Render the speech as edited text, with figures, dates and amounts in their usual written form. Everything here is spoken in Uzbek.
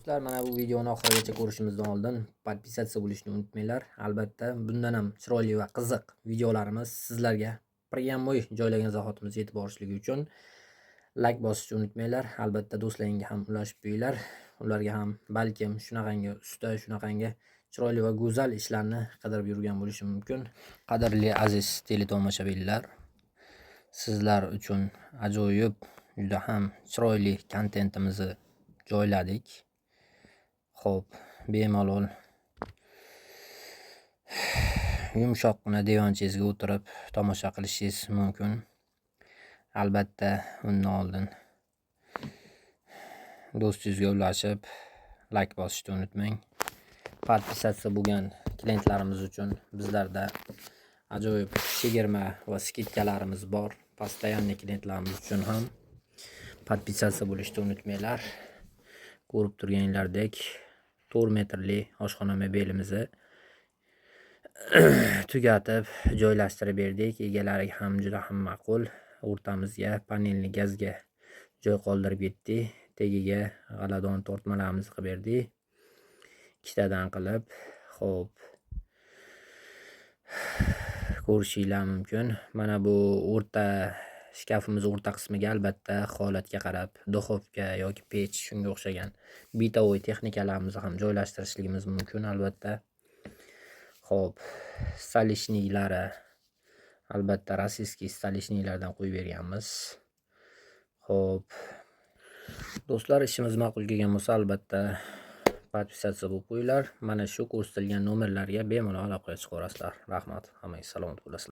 Do'stlar, mana bu videoni oxirigacha ko'rishimizdan oldin подписаться bo'lishni unutmanglar. Albatta, bundan ham chiroyli va qiziq videolarimiz sizlarga прямой joylagan zahotimiz yetib borishligi uchun layk bosishni unutmanglar. Albatta, do'stlaringga ham ulashib qo'yinglar. Ularga ham balkim shunaqangi usta, shunaqangi chiroyli va go'zal ishlarni qidirib yurgan bo'lishi mumkin. Qadrli aziz teletomoshabinlar, sizlar uchun ajoyib, juda ham chiroyli kontentimizni joyladik. Xo'p, bemalol yumshoqqina divanchangizga o'tirib tomosha qilishingiz mumkin. Albatta, undan oldin do'stingizga ulashib, layk bosishni unutmang. Подписаться bo'lgan klientlarimiz uchun bizlarda ajoyib chegirma va скидка larimiz bor. Постоянный klientlarimiz uchun ham подписаться bo'lishni unutmanglar. Ko'rib turganinglardek, 4 metrli oshxona mebelimizni tugatib joylashtirib berdik. Egalariga ham juda ham ma'qul. O'rtamizga panelni gazga joy qoldirib ketdik. Tagiga g'aladon tortmalarimizni qilib berdik. Ikkitadan qilib. Xo'p. Ko'rishinglar mumkin. Mana bu o'rta shkafimiz o'rta qismiga albatta holatga qarab duxovka yoki pech, shunga o'xshagan бытовой texnikalarimizni ham joylashtirishligimiz mumkin albatta. Xo'p, столешник lari albatta российский столешник lardan qo'yib berganmiz. Xo'p. Do'stlar, ishimiz ma'qul kelgan bo'lsa, albatta подписаться bo'lib qo'yinglar. Mana shu ko'rsatilgan nomerlarga bemalol aloqaga chiqaverasizlar. Rahmat. Hammaga salomat bo'lasizlar.